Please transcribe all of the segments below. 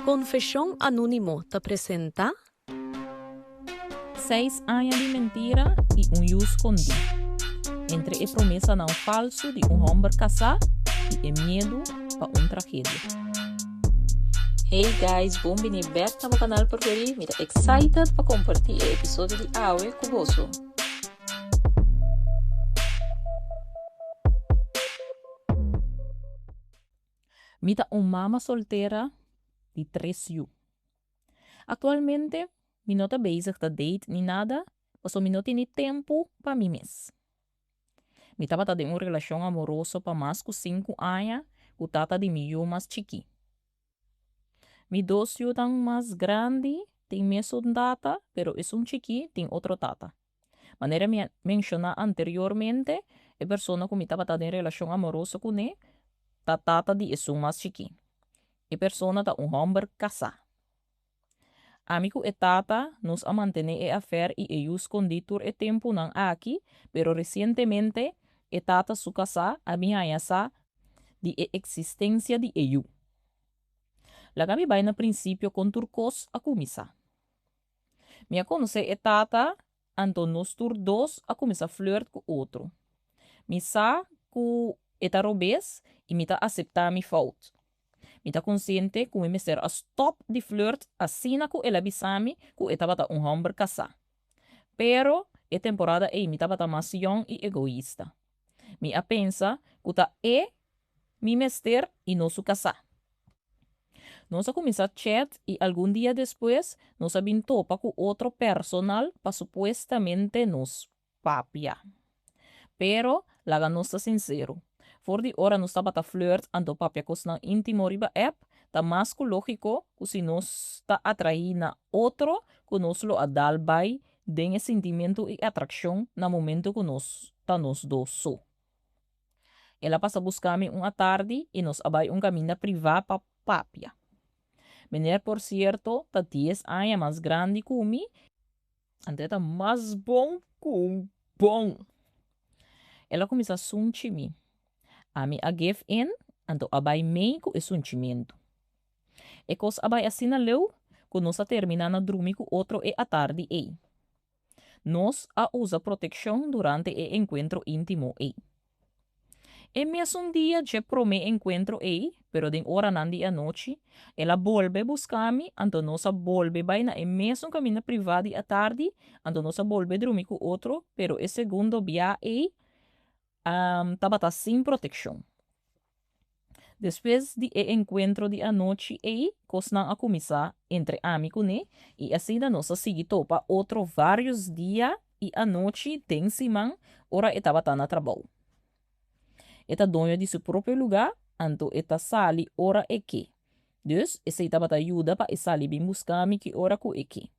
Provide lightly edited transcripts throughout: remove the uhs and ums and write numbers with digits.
Konfeshon Anónimo ta presentá. Seis aña di mentira i un yu skondí. Entre e promesanan falsu di un hòmber kasá i e miedu pa un tragedia. Hey guys, bon bini bek na bo kanal preferí. Mi ta excited pa kompartí e episodio di awe ku boso. Mi ta un mama soltera di tres yu. Aktualmente mi no ta bezig ta date ni nada pasobra mi no tene tempu pa mi mes. Mi tabata den un relashon amoroso pa mas ku sinku aña ku tata di mi yu mas chikí. Mi dos yunan mas grandi tin mesun tata pero esun chikí tin otro tata. Manera mi a menshoná anteriormente, e persona ku mi tabata den relashon amoroso kuné ta tata di esun mas chikí. E persona ta un hòmber kasá. Ami ku e tata nos a mantené e afèr i e yu skondí tur e tempunan aki, pero resientemente e tata su kasá a bin haña sa di e eksistensia di e yu. Laga mi bai na prinsipio kon tur kos a kuminsá. Mi a konosé e tata, anto nos tur dos a kuminsá flirt ku otro. Mi sa ku e ta robes i mi ta aseptá mi fout. Mi ta konsiente ku mi mester a stòp di flirt asina ku el a bisa mi ku e tabata un hòmber kasá. Pero, e temporada ei mi tabata mas yòn i egoista. Mi a pensa ku ta e mi mester i no su kasá. Nos a kuminsá chat i algun dia despues nos a bin topa ku otro personal pa supuestamente nos papia. Pero, laga nos ta sinsero, for di ora nos tabata flirt anto papia kosnan íntimo riba app, ta mas ku lógiko ku si nos ta atraí na otro ku nos lo a dal bai den e sintimentu i atrakshon na momentu ku nos ta nos dos so. El a pasa buska mi un atardi i nos a bai un kaminda privá pa papia. Meneer por sierto ta dies aña mas grandi ku mi, anto e ta mas bon ku un bon. El a kuminsá sunchi mi. Ami a give in, anto a bai mei ku e sunchimentu. E kos a bai asina leu ku nos a terminá na drumi ku otro e atardi ei. Nos a usa protekshon durante e enkuentro íntimo ei. E mesun dia dje promé enkuentro ei, pero den oranan di anochi, el a bolbe buska mi, anto nos a bolbe bai na e mesun kaminda privá di atardi, anto nos a bolbe drumi ku otro, pero e segundo bia ei tabata sin protekshon. Despues di e enkuentro di anochi ei, kosnan a kuminsá entre ami kuné i asina nos a sigui topa otro vários dia i anochi den siman ora e tabata na trabou. E ta doño di su propio lugá, anto e ta sali ora e ke. Dus, esei tabata yuda pa e sali bin buska mi ki ora ku e ke.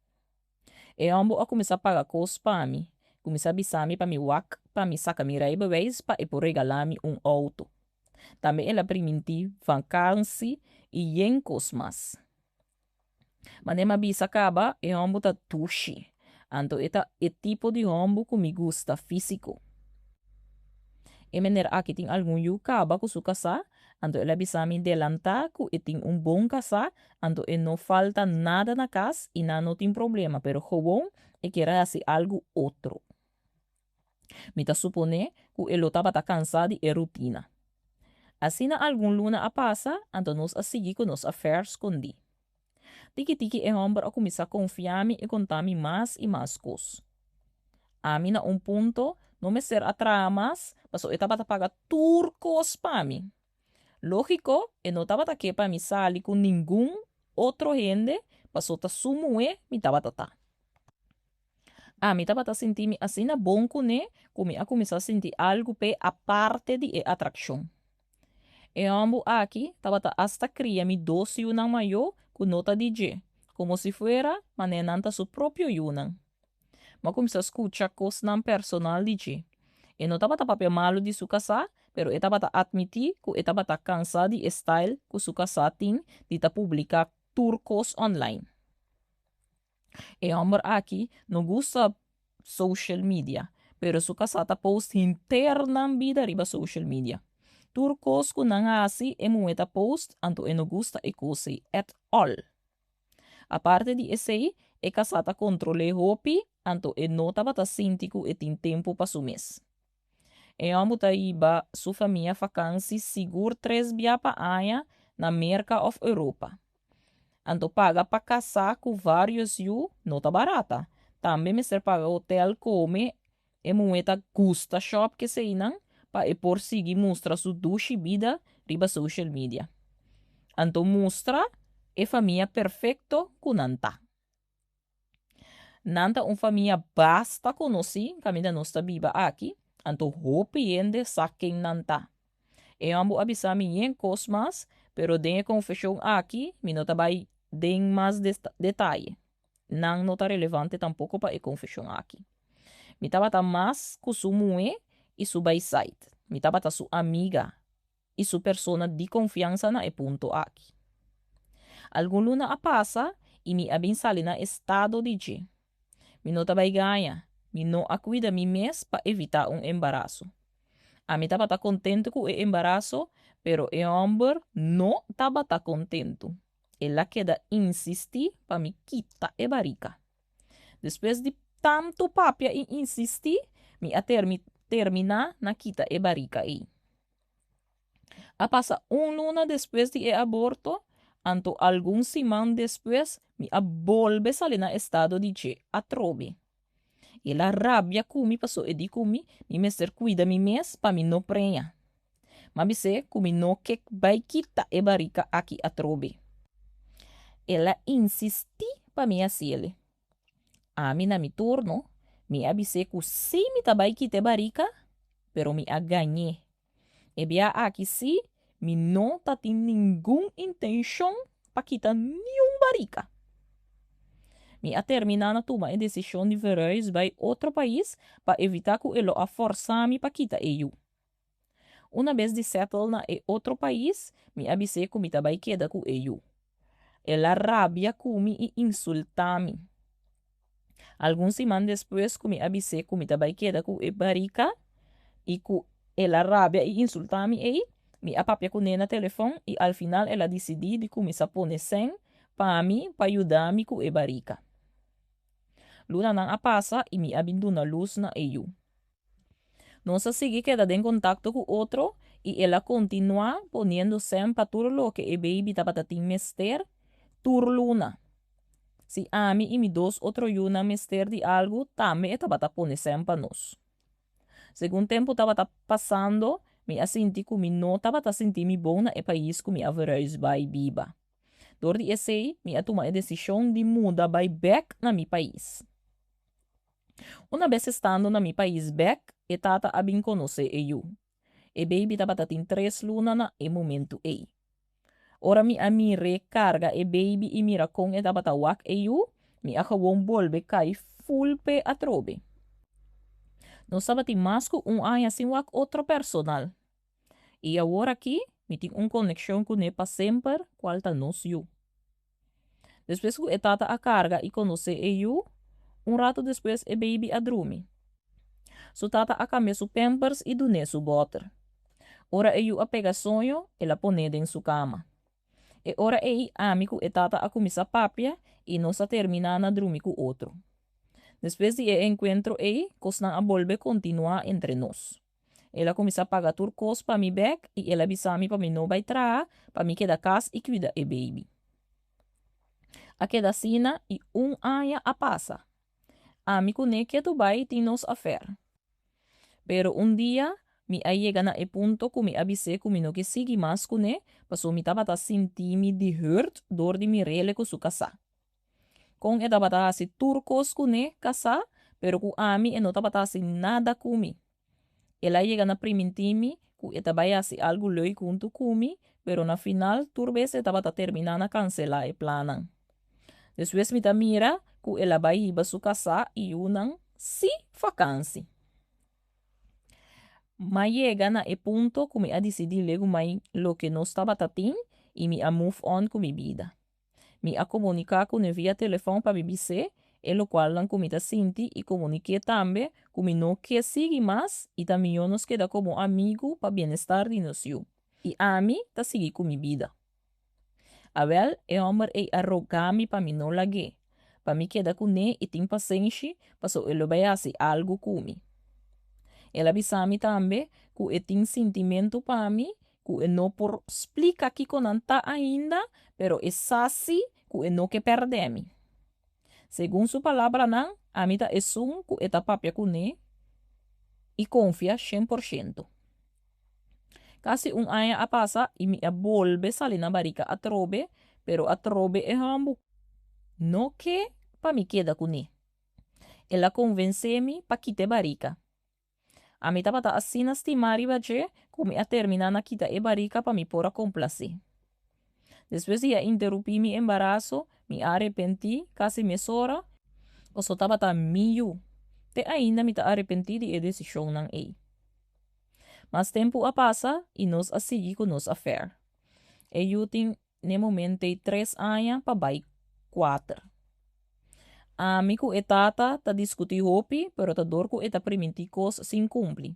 E hòmber a kuminsá paga kos pa mi, kuminsá bisa mi pa mi wak pa mi saka mi reibeweis pa e por regalá mi un outo. Tambe el a primintí vakansi i yen kos mas. Manera mi a bisa kaba, e hòmber ta dushi, anto e ta e tipo di hòmber ku mi gusta físiko. E meneer aki tin algun yu kaba ku su kasá, anto el a bisa mi delantá ku e tin un bon kasá, anto e no falta nada na kas i nan no tin problema, pero gewoon e kier a hasi algu otro. Mi ta suponé ku e lo tabata kansá di e rutina. Asina algun luna a pasa, anto nos a sigui ku nos affair skondí. Tiki tiki e hòmber a kuminsá konfia mi i konta mi mas i mas kos. Ami na un punto no mester a traha mas pasobra e tabata paga tur kos pa mi. Lógiko e no tabata ke pa mi sali ku ningun otro hende pasobra ta su muhé mi tabata ta. Ami tabata sinti mi asina bon kuné ku mi a kuminsá sinti algu p'e aparte di e atrakshon. E hòmber aki tabata asta kria mi dos yunan mayó ku no ta di dje, komo si fuera manera nan ta su propio yunan. Mi a kuminsá skucha kosnan personal di dje. E no tabata papia malu di su kasá, pero e tabata atmití ku e tabata kansá di e style ku su kasá tin di ta publiká tur kos online. E hòmber aki no gusta social media, pero su kasá ta post henter nan bida riba social media. Tur kos ku nan hasi e muhé ta post, anto e no gusta e kos ei at all. Aparte di esei, e kasá ta kontrol'é hopi, anto e no tabata sinti ku e tin tempu pa su mes. E hòmber ta hiba su famia fakansi sigur tres bia pa aña na Merka òf Europa. Anto paga pa kasá ku vários yu no ta barata. Tambe mester paga hotèl, kome, e muhé ta gusta shòp keseinan pa e por sigui mustra su dushi bida riba social media. Anto mustra e famia perfekto ku nan ta. Nan ta un famia basta konosí kaminda nos ta biba aki, anto hopi hende sa ken nan ta. E hòmber a bisa mi yen kos mas, pero den e konfeshon aki mi no ta bai den mas detaye. Nan no ta relevante tampoko pa e konfeshon aki. Mi tabata mas ku su muhé i su baisait. Mi tabata su amiga i su persona di konfiansa na e punto aki. Algun luna a pasa i mi a bin sali na estado di dje. Mi no ta bai gaña, mi no a kuida mi mes pa evitá un embaraso. Ami tabata kontentu ku e embaraso, pero e hòmber no tabata kontentu. El a keda insistí pa mi kita e barika. Despues di tantu papia i insistí, mi a terminá na kita e barika ei. A pasa un luna despues di e aborto, anto algun siman despues mi a bolbe sali na estado di dje atrobe. El a rabia ku mi paso e di ku mi, mi mester kuida mi mes pa mi no preña. M'a bis'é ku mi no ke bai kita e barika aki atrobe. El a insistí pa mi hasiel. Ami na mi turno, mi a bis'é ku sí mi ta bai kita e barika, pero mi a gañ'é. E bia aki sí mi no ta tin ningun intenshon pa kita niun barika. Mi a terminá na tuma e desishon di verhuis bai otro pais pa evitá ku e lo a fòrsá mi pa kita e yu. Una bes di settle na e otro pais, mi a bis'é ku mi ta bai keda ku e yu. El a rabia ku mi i insultá mi. Algun siman despues ku mi a bis'é ku mi ta bai keda ku e barika i ku el a rabia i insultá mi ei, mi a papia kuné na telefòn i al final el a disidí di kuminsá pone sèn pa mi pa yuda mi ku e barika. Lunanan a pasa i mi a bin duna lus na e yu. Nos a sigui keda den kontakto ku otro i el a kontinuá poniendo sèn pa tur loke e beibi tabata tin mester tur luna. Si ami i mi dos otro yunan mester di algu, tambe e tabata pone sèn pa nos. Segun tempu tabata pasando, mi a sinti ku mi no tabata sinti mi bon na e pais ku mi a verhuis bai biba. Dor di esei, mi a tuma e desishon di muda bai bèk na mi pais. Una bes estando na mi pais bèk, e tata a bin konosé e yu. E beibi tabata tin tres luna na e momentu ei. Ora mi a mir'é karga e beibi i mira kon e tabata wak e yu, mi a gewon bolbe kai ful p'e atrobe. Nos tabatin mas ku un aña sin wak otro personal. I awor aki mi tin un konekshon kuné pa semper, kual ta nos yu. Despues ku e tata a karga i konosé e yu, un ratu despues e beibi a drumi. Su tata a kambia su pampers i dun'é su bòter. Ora e yu a pega soño, el a pon'é den su kama. E ora ei ami ku e tata a kuminsá papia i nos a terminá na drumi ku otro. Despues di e enkuentro ei, kosnan a bolbe kontinuá entre nos. El a kuminsá paga tur kos pa mi bèk i el a bisa mi pa mi no bai traha, pa mi keda kas i kuida e beibi. A keda asina i un aña a pasa. Ami kuné ketu bai tin nos afèr. Pero un dia mi a yega na e punto ku mi a bis'é ku mi no ke sigui mas kuné pasobra mi tabata sinti mi di hùrt dor di mir'é ku su kasá. Kon e tabata hasi tur kos kuné kasá, pero ku ami e no tabata hasi nada ku mi. El a yega na primintí mi ku e ta bai hasi algu leuk huntu ku mi, pero na final tur bes e tabata terminá na kanselá e plannan. Despues mi ta mira ku el a bai hiba su kasá i yunan sí fakansi. M'a yega na e punto ku mi a disidí legumai loke nos tabata tin i mi a move on ku mi bida. Mi a komuniká kuné via telefòn pa mi bis'é e lokualnan ku mi ta sinti i komunik'é tambe ku mi no ke sigui mas i ta mihó nos keda komo amigu pa bienestar di nos yu. I ami ta sigui ku mi bida. Awèl, e hòmber ei a roga mi pa mi no lag'é, pa mi keda kuné i tin pasenshi paso e lo bai hasi algu ku mi. El a bisa mi tambe ku e tin sintimentu pa mi ku e no por splika kiko nan ta ainda, pero e sa si ku e no ke pèrdè mi. Segun su palabranan, ami ta esun ku e ta papia kuné i konfia 100%. Kasi un aña a pasa i mi a bolbe sali na barika atrobe, pero atrobe e hòmbu no ke pa mi keda kuné. El a konvensé mi pa kita e barika. Ami tabata asina stimá riba dje ku mi a terminá na kita e barika pa mi por a komplasé. Despues di a interupí mi embaraso, mi a arepentí kasi mesora, paso tabata mi yu. Te ainda mi ta arepentí di e desishonnan ei. Mas tempu a pasa i nos a sigui ku nos affair. E yu tin n'e momento ei tres aña pa bai kuater. Ami ku e tata ta diskutí hopi, pero ta dor ku e ta primintí kos sin kumpli.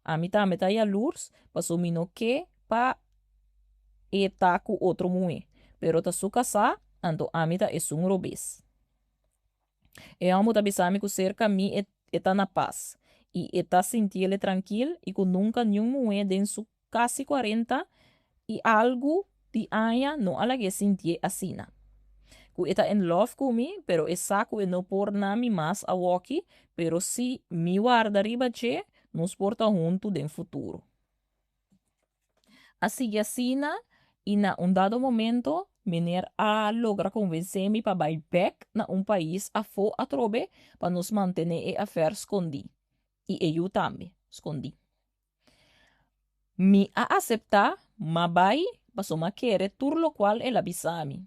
Ami tambe ta yalurs, paso mi no ke pa e ta ku otro muhé, pero ta su kasá, anto ami ta esun robes. E hòmber ta bisa mi ku serka mi e ta na pas, i e ta sintiel trankil i ku nunka niun muhé den su kasi 40 i algu di aña no a lag'é sintié asina. Ku e ta in love ku mi, pero e sa ku e no por na mi mas awoki, pero si mi warda riba dje, nos por ta huntu den futuro. A sigui asina i na un dado momento meneer a logra konvensé mi pa bai bèk na un pais afó atrobe pa nos mantené e afèr skondí i e yu tambe skondí. Mi a aseptá, m'a bai paso m'a kere tur lokual el a bisa mi.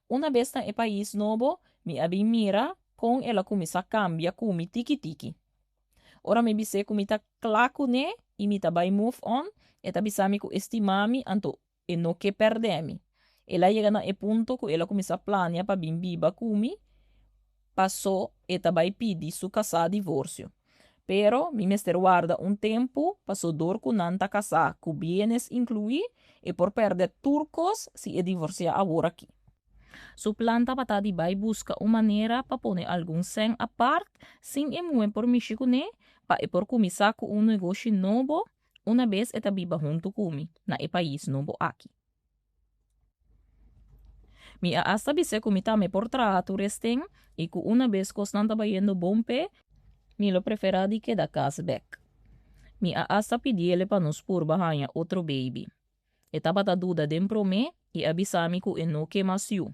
Una bes na e pais nobo mi a bin mira kon el a kuminsá kambia ku mi tiki tiki. Ora mi bis'é ku mi ta kla kuné i mi ta bai move on, e ta bisa mi ku e stima mi anto e no ke pèrdè mi. El a yega na e punto ku el a kuminsá plania pa bin biba ku mi paso e ta bai pidi su kasá divorsio. Pero mi mester warda un tempu paso dor ku nan ta kasá ku bienes inkluí e por pèrdè tur kos si e divorsiá awor aki. Su plan tabata di bai buska un manera pa pone algun sèn apart sin e muhé por mishi kuné pa e por kuminsá ku un negoshi nobo una bes e ta biba huntu ku mi na e pais nobo aki. Mi a asta bis'é ku mi tambe por traha tur esten i ku una bes kosnan ta bayendo bon p'e, mi lo preferá di keda kas bèk. Mi a asta pidiele pa nos purba haña otro beibi. E tabata duda den promé i a bisa mi ku e no ke mas yu.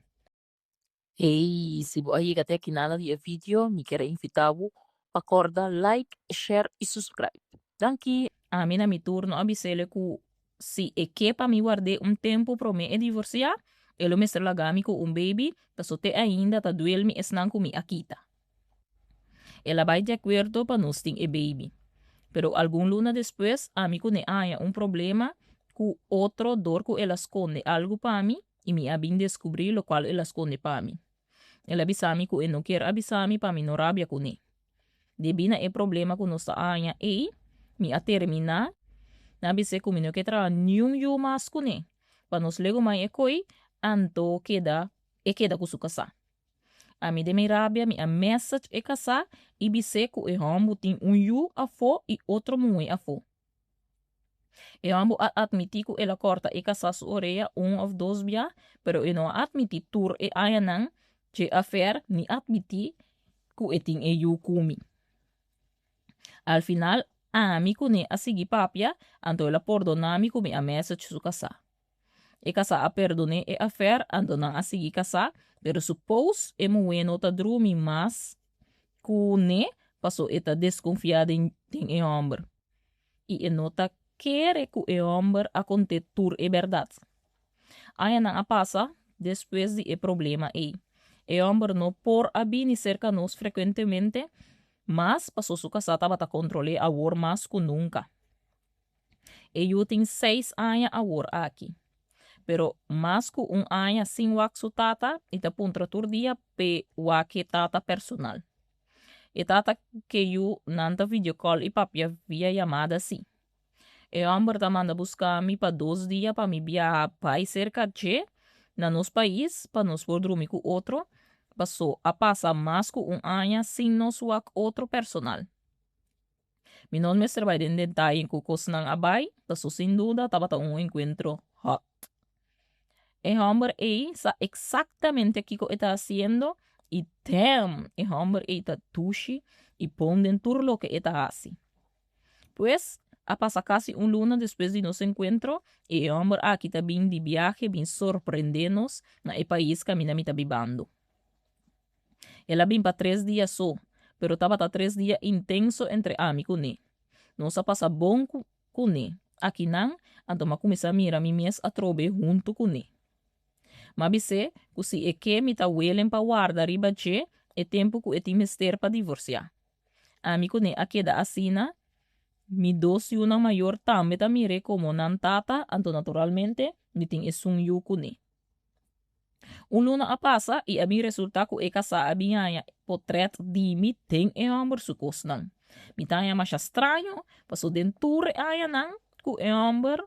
Hey, si bo a yega te aki nada di e video, mi kier a invita bo pa corda like, share y subscribe. Danki! Ami na mi turno a bis'ele ku si e ke pa mi ward'é un tempu promé e divorsiá, e lo mester laga mi ku un baby, paso te ainda ta duel mi esnan ku mi a kita. El a bai di akuerdo pa nos tin e baby. Pero algun luna despues ami ku ne a haña un problema ku otro dor ku el a skonde algu pa mi i mi a bin deskubrí lokual el a skonde pa mi. El a bisa mi ku e no kier a bisa mi pa mi no rabia kuné. Debí na e problema ku nos ta a haña ei, mi a terminá na bis'é ku mi no ke traha niun yu mas kuné, pa nos legumai e koi anto keda e keda ku su kasá. Ami den mi rabia mi a message e kasá i bis'é ku e hòmbu tin un yu afó i otro muhé afó. E hòmbu a atmití ku el a kòrta e kasá su orea un òf dos bia, pero e no a atmití tur e añanan dje afèr ni atmití ku e tin e yu ku mi. Al final ami kuné a sigui papia, anto el a pordoná mi ku mi a message su kasá. E kasá a perdon'é e afèr, anto nan a sigui kasá, pero supos e muhé no ta drumi mas ku n'e paso e ta deskonfiá den den e hòmber i e no ta kere ku e hòmber a kont'é tur e bèrdat. Añanan a pasa despues di e problema ei. E hòmber no por a bini serka nos frekuentemente mas paso su kasá tabata kontrol'é awor mas ku nunka. E yu tin seis aña awor aki. Pero mas ku un aña sin wak su tata i ta puntra tur dia p'e wak e tata personal. E tata ke yu nan ta video call i papia via yamada si. E hòmber ta manda buska mi pa dos dia pa mi biaha bai serka dje. na nos pais pa nos por drumi ku otro, paso a pasa mas ku un aña sin nos wak otro personal. Mi no mester bai den detaye ku kosnan a bai, paso sin duda tabata un enkuentro hot. E hòmber ei sa eksaktamente kiko e ta hasiendo i damn, e hòmber ei ta dushi i bon den tur loke e ta hasi. Pues, a pasa kasi un luna despues di nos enkuentro i e hòmber aki ta bin di biahe bin sorprendé nos na e pais kaminda mi ta bibando. El a bin pa tres dia so, pero tabata tres dia intenso entre ami kuné. Nos a pasa bon ku kuné. Akinan, anto m'a kuminsá mira mi mes atrobe huntu kuné. M'a bis'é ku si e ke mi ta welen pa warda riba dje e tempu ku e tin mester pa divorsiá. Ami kuné a keda asina, mi dos yunan mayor tambe ta mir'é komo nan tata, anto naturalmente mi tin esun yu kuné. Un luna a pasa i a bin resultá ku e kasá a bin haña potrèt di mi den e hòmber su kosnan. Mi ta haña masha straño, paso den tur e añanan ku e hòmber,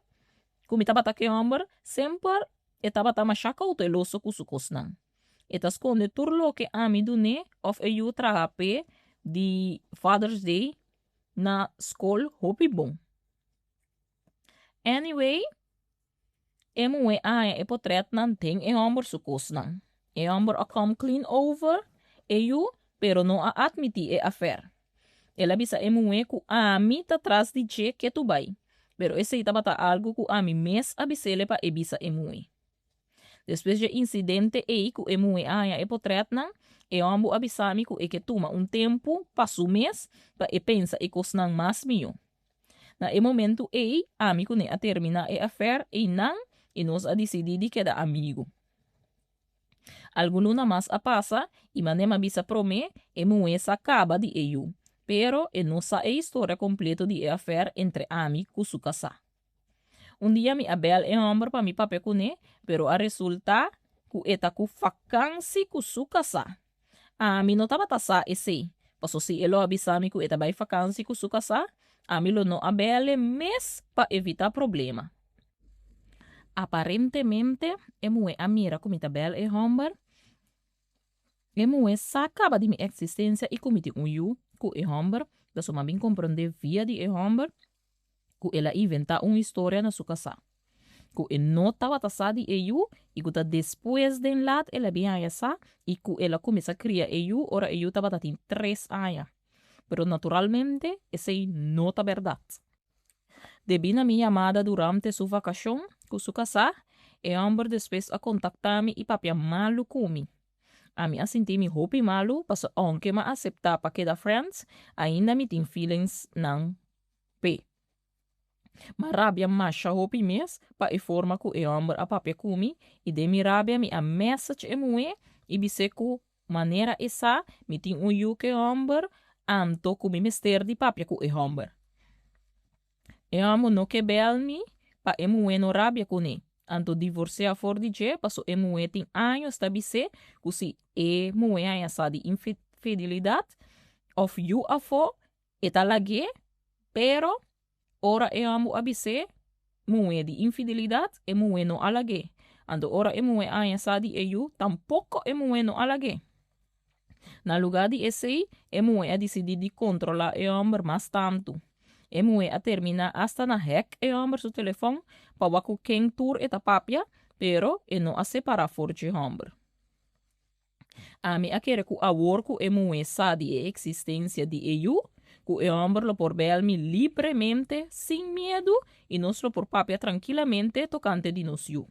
ku mi tabata ku e hòmber, semper e tabata masha kouteloso ku su kosnan. E ta skonde tur loke ami dun'é òf e yu traha p'e di Father's Day na skol hopi bon. Anyway. E muhé a haña e potrètnan den e hòmber su kosnan. E hòmber a come clean over e yu pero no a atmití e afèr. El a bisa e muhé ku ami ta tras di dje ketu bai, pero esei tabata algu ku ami mes a bis'ele pa e bisa e muhé. Despues dje insidente ei ku e muhé a haña e potrètnan, e hòmber a bisa mi ku e ke tuma un tempu pa su mes pa e pensa e kosnan mas mihó. Na e momentu ei, ami ku ne a terminá e afèr einan i nos a disidí di keda amigu. Algun luna mas a pasa i manera mi a bisa promé, e muhé sa kaba di e yu, pero e no sa e historia kompleto di e afèr entre ami ku su kasá. Un dia mi a bèl e hòmber pa mi papia kuné, pero a resultá ku e ta ku fakansi ku su kasá. Ami no tabata sa esei, paso si e lo a bisa mi ku e ta bai fakansi ku su kasá, ami lo no a bèl'e mes pa evitá problema. Aparentemente e muhé a mira ku mi ta bèl e hòmber. E muhé sa kaba di mi eksistensia i ku mi tin un yu ku e hòmber, pasobra mi a bin komprondé via di e hòmber ku el a inventá un historia na su kasá, ku e no tabata sa di e yu i ku ta despues den lat el a bin haña sa i ku el a kuminsá kria e yu ora e yu tabata tin tres aña. Pero naturalmente esei no ta bèrdat. Debí na mi yamada durante su vakashon ku su kasá, e hòmber despues a kontaktá mi i papia malu ku mi. Ami a sinti mi hopi malu paso ounke m'a aseptá pa keda friends, ainda mi tin feelings nan p'e. M'a rabia masha hopi mes pa e forma ku e hòmber a papia ku mi i den mi rabia mi a message e muhé i bis'é ku manera e sa mi tin un yu ku e hòmber anto ku mi mester di papia ku e hòmber. E hòmber no ke bèl mi pa e muhé no rabia kuné, anto divorsiá for di dje paso e muhé tin años ta bis'é ku si e muhé haña sa di infidelidat òf yu afó e ta lag'é, pero ora e hòmber a bis'é muhé di infidelidat e muhé no a lag'é, anto ora e muhé a haña sa di e yu tampoko e muhé no a lag'é. Na lugá di esei, e muhé a disidí di kontrolá e hòmber mas tantu. E muhé a terminá asta na hèk e hòmber su telefòn pa wak ku ken tur e ta papia, pero e no a separá for dje hòmber. Ami a kere ku awor ku e muhé sa di e eksistensia di e yu, ku e hòmber lo por bèl mi libremente, sin miedu, i nos lo por papia trankilamente tokante di nos yu.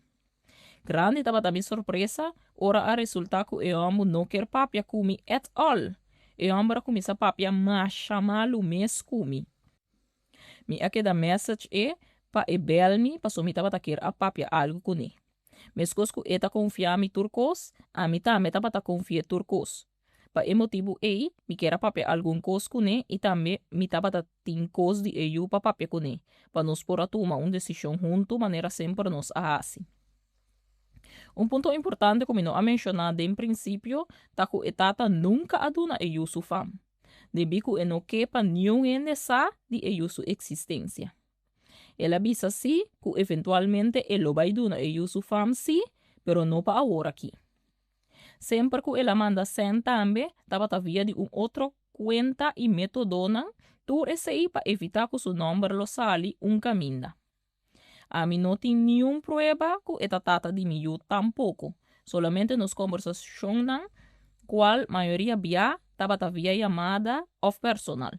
Grandi tabata mi sorpresa ora a resultá ku e hòmber no ker papia ku mi at all. E hòmber a kuminsá papia masha malu mes ku mi. Mi a keda message e pa e bèl mi pasobra mi tabata ker a papia algu kuné. Meskos ku e ta konfia mi tur kos, ami tambe tabata konfi'é tur kos. Pa e motibu ei, mi kier a papia algun kos kuné i tambe mi tabata tin kos di e yu pa papia kuné, pa nos por a tuma un desishon huntu manera semper nos a hasi. Un punto importante ku mi no a menshoná den prinsipio ta ku e tata nunka a duna e yu su fam, debí ku e no ke pa niun hende sa di e yu su eksistensia. El a bisa sí ku eventualmente e lo bai duna e yu su fam sí, pero no pa awor aki. Semper ku el a manda sèn tambe tabata via di un otro kuenta i métodonan, tur esei pa evitá ku su nòmber lo sali un kaminda. Ami no tin niun prueba ku e ta tata di mi yu tampoko, solamente nos kombersashonnan kual mayoria bia tabata via yamada òf personal.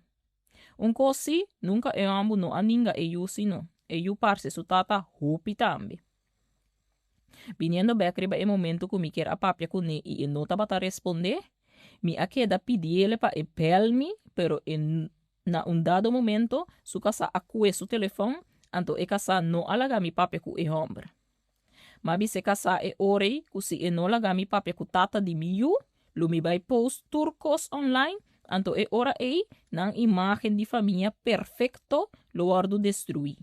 Un kos sí, nunka e hòmber no a ninga e yu sino e yu parse su tata hopi tambe. Biniendo bèk riba e momentu ku mi kier a papia kuné i e no tabata respondé, mi a keda pidiele pa e bèl mi, pero e na un dado momento su kasá a kue su telefòn, anto e kasá no a laga mi papia ku e hòmber. M'a bisa e kasá e ora ei ku si e no laga mi papia ku tata di mi yu, lo mi bai post tur kos online, anto e ora ei nan imágen di famia perfekto lo wòrdu destruí.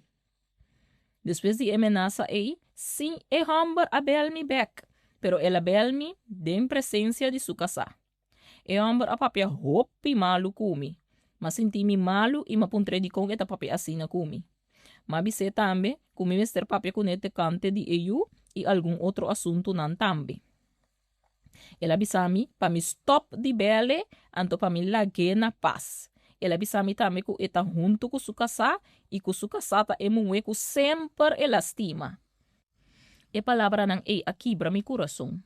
Despues di e menasa ei, sin e hòmber a bèl mi bèk, pero el a bèl mi den presensia di su kasá. E hòmber a papia hopi malu ku mi. M'a sinti mi malu i m'a puntr'é dikon e ta papia asina ku mi. M'a bis'é tambe ku mi mester papia kuné tokante di e yu i algun otro asuntunan tambe. El a bisa mi pa mi stòp di bèl'e anto pa mi lag'é na pas. El a bisa mi tambe ku e ta huntu ku su kasá i ku su kasá ta e muhé ku semper el a stima. E palabranan ei a kibra mi kurason,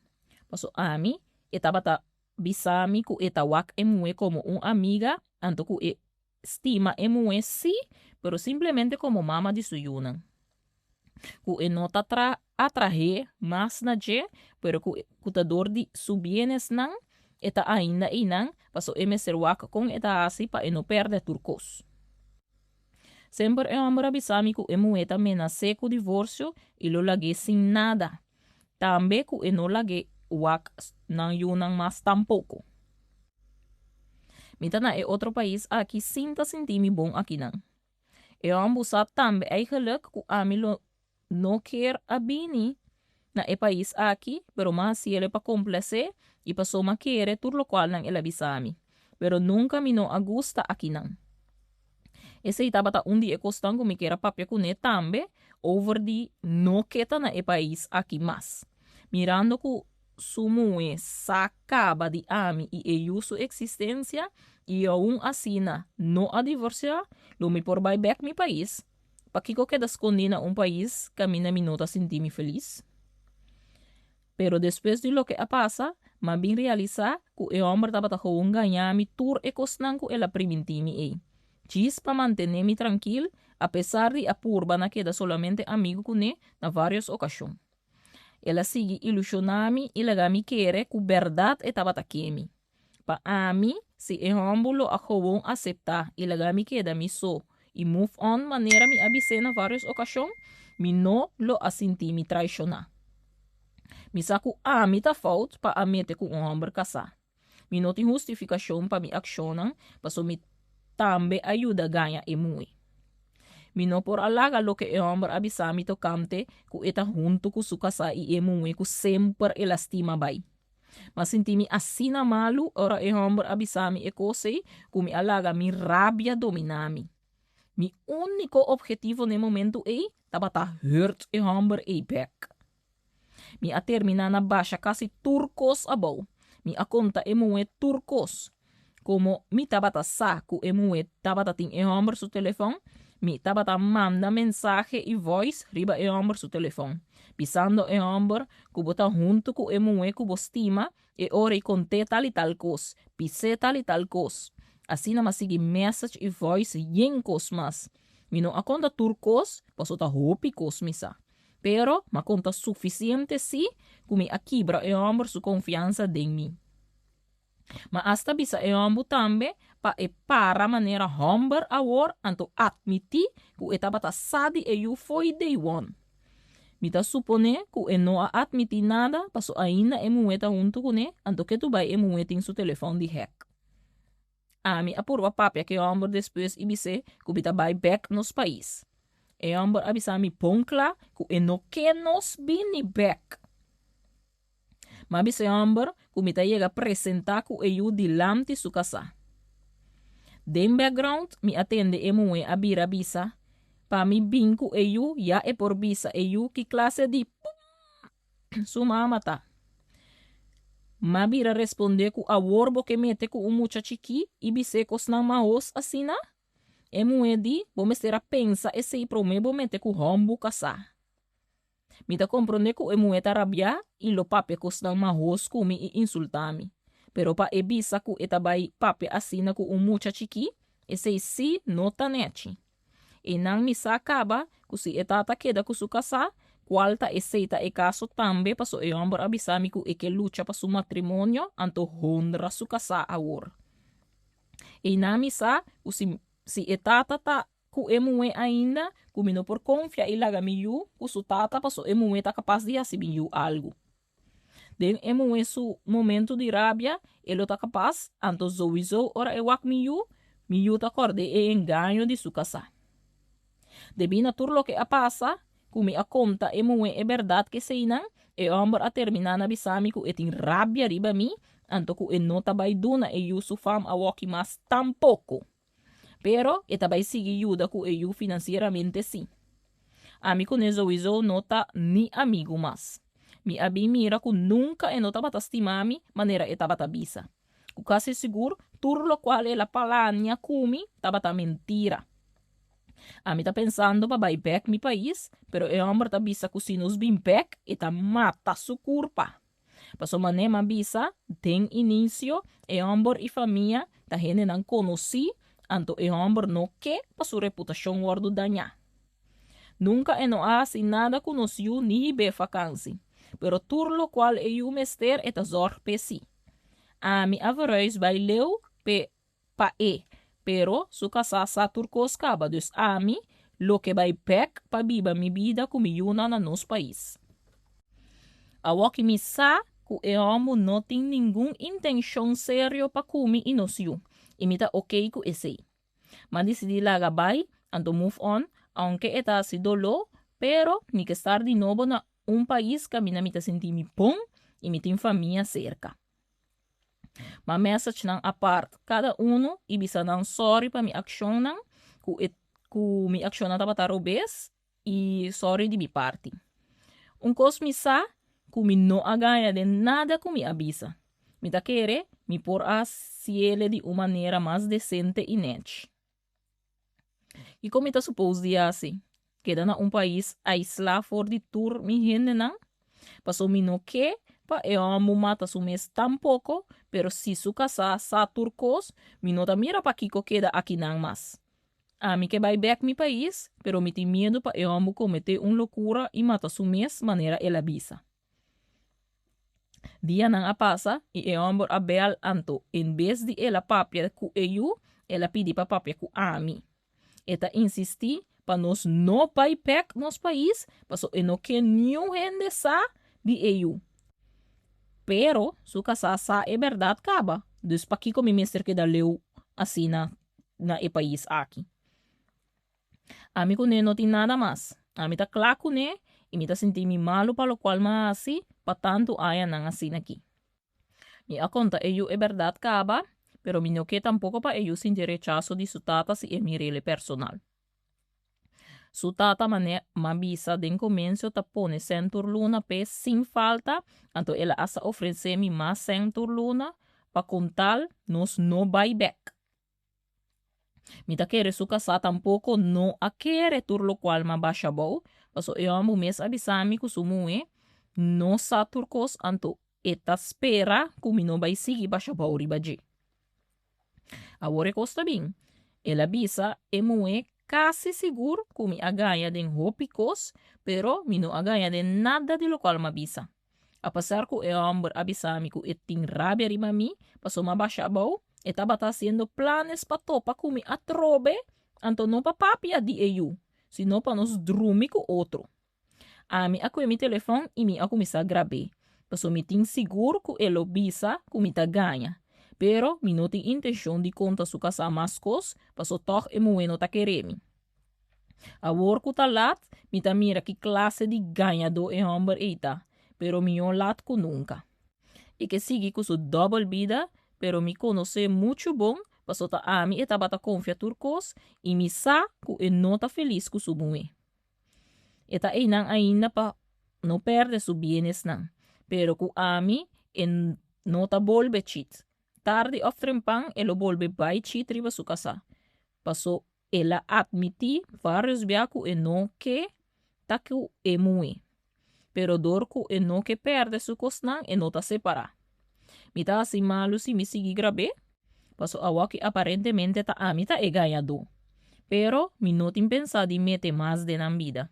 paso ami e tabata bisa mi ku e ta wak e muhé komo un amiga anto ku e Stima e muhé sí, pero simplemente komo mama di su yunan. Ku e no ta tra atrahé mas na dje, pero ku ku ta dor di su bienesnan e ta ainda einan, paso e mester wak kon e ta hasi pa e no pèrdè tur kos. Semper e hòmber a bisa mi ku e muhé ta menas'é ku divorsio i lo lag'é sin nada. Tambe ku e no lag'é wak nan yunan mas tampoko. Mi ta na e otro pais aki sin ta sinti mi bon akinan. E hòmber sa tambe eigenlijk ku ami lo no kier a bini na e pais aki, pero m'a hasiele pa komplasé i paso m'a kere tur lokualnan el a bisa mi. Pero nunka mi no a gusta akinan. Esei tabata un di e kosnan ku mi kier a papia kuné tambe over di no ke ta na e pais aki mas. Mirando ku su muhé sa kaba di ami i e yu su eksistensia i aun asina no a divorsiá, lo mi por bai bèk mi pais. Pakiko keda skondí na un pais kaminda mi no ta sinti mi felis? Pero despues di loke a pasa, m'a bin realisá ku e hòmber tabata gewoon gañá mi tur e kosnan ku el a primintí mi ei, djis pa mantené mi trankil apesar di a purba na keda solamente amigu kuné na vários okashon. El a sigui ilushoná mi i laga mi kere ku bèrdat e tabata ke mi. Pa ami, si e hòmber lo a gewoon aseptá i laga mi keda mi so i move on manera mi a bis'é na vários okashon, mi no lo a sinti mi traishoná. Mi sa ku ami ta fout pa a mete ku un hòmber kasá. Mi no tin hustifikashon pa mi akshonnan paso mi tambe a yuda gaña e muhé. Mi no por a laga loke e hòmber a bisa mi tokante ku e ta huntu ku su kasá i e muhé ku semper el a stima bai. M'a sinti mi asina malu ora e hòmber a bisa mi e kos ei ku mi a laga mi rabia dominá mi. Mi úniko ophetivo n'e momentu ei tabata hùrt e hòmber ei bèk. Mi a terminá na basha kasi tur kos abou. Mi a konta e muhé tur kos. Komo mi tabata sa ku e muhé tabata tin e hòmber su telefòn, mi tabata manda mensahe i voice riba e hòmber su telefòn, bisando e hòmber ku bo ta huntu ku e muhé ku bo stima e ora i kont'é tal i tal kos, bis'é tal i tal kos. Asina m'a sigui message i voice yen kos mas. Mi no a konta tur kos, paso ta hopi kos mi sa. Pero m'a konta sufisiente sí ku mi a kibra e hòmber su konfiansa den mi. Ma asta bisa e hòmbu tambe pa e para manera hòmber awor anto atmití ku e tabata sa di e yu fo'i day one. Mi ta suponé ku e no a atmití nada paso ainda e muhé ta huntu kuné anto ketu bai e muhé tin su telefòn di hèk. Ami a purba papia ku e hòmber despues i bis'é ku mi ta bai bèk nos pais. E hòmber a bisa mi bon kla ku e no ke nos bini bèk. M'a bisa e hòmber ku mi ta yega presentá ku e yu dilanti su kasá. Den background mi a tende e muhé a bira bisa, Pa mi bin ku e yu ya e por bisa e yu ki klase di pum. Su mama ta. M'a bira respondé ku awor bo ke mete ku un mucha chikí i bis'é kosnan mahos asina? E muhé di, bo mester a pensa esei promé bo mete ku hòmbu kasá. Mi ta komprondé ku e muhé ta rabiá i lo papia kosnan mahos ku mi i insultá mi. Pero pa e bisa ku e ta bai papia asina ku un mucha chikí, esei sí no ta nèchi. Einan mi sa kaba ku si e tata keda ku su kasá, kual ta esei ta e kaso tambe paso e hòmber a bisa mi ku e ke lucha pa su matrimonio anto honra su kasá awor. Einan mi sa ku si si e tata ta ku e muhé ainda ku mi no por konfia i laga mi yu ku su tata paso e muhé ta kapas di hasi mi yu algu. Den e muhé su momento di rabia, e lo ta kapas, anto zowizo ora e wak mi yu, mi yu ta kòrd'é e engaño di su kasá. Debí na tur loke a pasa, ku mi a konta e muhé e bèrdat k'eseinan, e hòmber a terminá na bisa mi ku e tin rabia riba mi, anto ku e no ta bai duna e yu su fam awòki mas tampoko. Pero e ta bai sigui yuda ku e yu finansieramente sí. Ami ku ne zowizo no ta ni amigu mas. Mi a bin mira ku nunka e no tabata stima mi manera e tabata bisa. Ku kasi sigur tur lokual el a palania ku mi tabata mentira. Ami ta pensando pa bai bèk mi pais, pero e hòmber ta bisa ku si nos bin bèk e ta mata su kurpa. Pasobra manera mi a bisa den inicio, e homber y famia ta hendenan conoci, anto e homber no ke pa su reputacion wordo daña. Nunca e no a haci nada cu nos yu ni hib'é vakansi, pero tur locual e yu mester e ta zorg p'e si. Ami a verhuis bai leu p'e pa e, pero su kasá sa tur kos kaba dus ami lo ke bai bèk pa biba mi bida ku mi yunan na nos pais. Awor ki mi sa ku e hòmber no tin ningun intenshon serio pa ku mi i nos yu, i mi ta okey ku esei. M'a disidí laga bai, anto move on, aunke e ta hasi doló, pero mi ke star di nobo na un pais kaminda mi ta sinti mi bon i mi tin famia serka. M'a message nan apart kada unu i bisa nan sorry pa mi akshonnan ku e ku mi akshonnan tabata robes i sorry di mi parti. Un kos mi sa ku mi no a gaña den nada ku mi a bisa. Mi ta kere mi por a hasiele di un manera mas desente i nèchi. Kiko mi ta supos di hasi? Keda na un pais aislá for di tur mi hendenan? Pasobra mi no ke pa e hòmber mata su mes tampoko, pero si su kasá sa tur kos, mi no ta mira pakiko keda akinan mas. Ami ke bai bèk mi pais, pero mi tin miedu pa e hòmber kometé un lokura i mata su mes manera el a bisa. Dianan a pasa i e hòmber a bèl anto en bes di el a papia ku e yu, el a pidi pa papia ku ami. E ta insistí pa nos no bai bèk nos pais paso e no ke niun hende sa di e yu. Pero su kasá sa e bèrdat kaba, dus pakiko mi mester keda leu asina na e pais aki? Ami ku ne no tin nada mas. Ami ta kla ku ne i mi ta sinti mi malu pa lokual mi a hasi pa tantu añanan asin'aki. Mi a konta e yu e bèrdat kaba, pero mi no ke tampoko pa e yu sinti rechaso di su tata si e mir'el personal. Su tata manera m'a bisa den komensio ta pone sèn tur luna p'e sin falta, anto el a asta ofresé mi mas sèn tur luna pa kontal nos no bai bèk. Mi ta kere su kasá tampoko no a kere tur lokual m'a basha abou, paso e hòmber mes a bisa mi ku su muhé no sa tur kos anto e ta spera ku mi no bai sigui basha abou riba dje. Awor e kos ta bin, el a bisa e muhé kasi sigur ku mi a gaña den hopi kos, pero mi no a gaña den nada di lokual m'a bisa. Apesar ku e hòmber a bisa mi ku e tin rabia riba mi pasobra mi a basha abou, e tabata hasiendo planes pa topa ku mi atrobe, anto no pa papia di e yu, sino pa nos drumi ku otro. Ami a kue mi telefòn i mi a kuminsá grab'é, pasobra mi tin sigur ku e lo bisa ku mi ta gaña. Pero mi no tin intenshon di konta su kasá mas kos, pasobra tòg e muhé no ta kere mi. Awor ku ta lat, mi ta mira ki klase di gañadó e hòmber ei ta, pero mihó lat ku nunka. E ke sigui ku su dòbel bida, pero mi konos'é muchu bon, paso ta ami e tabata konfia tur kos i mi sa ku e no ta felis ku su muhé. E ta einan ainda pa no pèrdè su bienesnan, pero ku ami e no ta bolbe chit. Tardi òf trempan e lo bolbe bai chit riba su kasá, paso el a atmití vários bia ku e no ke ta ku e muhé. Pero dor ku e no ke pèrdè su kosnan e no ta separá. Mi ta hasi malu si mi sigui grab'é? Paso awoki aparentemente ta ami ta e gañadó. Pero mi no tin pensá di mete mas den nan bida.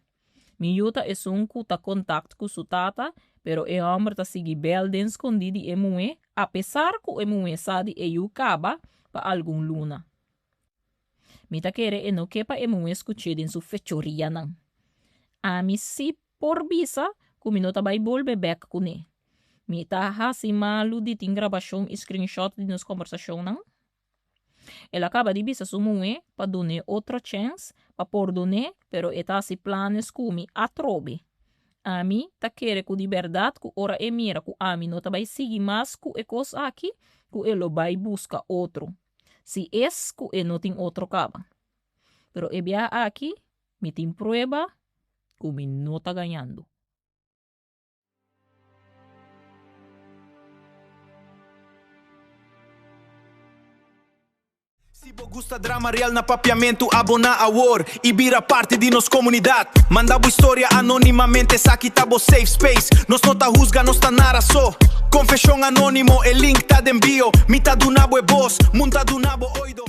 Mi yu ta esun ku ta kontakt ku su tata, pero e hòmber ta sigui bèl den skondí di e muhé apesar ku e muhé sa di e yu kaba pa algun luna. Mi ta kere e no ke pa e muhé skuch'é den su fechorianan. Ami sí por bisa ku mi no ta bai bolbe bèk kuné. Mi ta hasi malu di tin grabashon i screenshot di nos kòmbersashonnan? El a kaba di bisa su muhé pa dun'é otro chèns pa pordon'é pero e ta hasi planes ku mi atrobe. Ami ta kere ku di bèrdat ku ora e mira ku ami no ta bai sigui mas ku e kos aki ku e lo bai buska otro. Si es ku e no tin otro kaba. Pero e biaha aki mi tin prueba ku mi no ta gañando. Si bo gusta drama real na Papiamentu aboná awor i bira parti di nos komunidat. Manda bo historia anónimamente esaki ta bo safe space. Nos no ta husga, nos ta nara so. Konfeshon anónimo, e link ta den bio. Mi ta duna bo e bos, mun ta duna bo oido.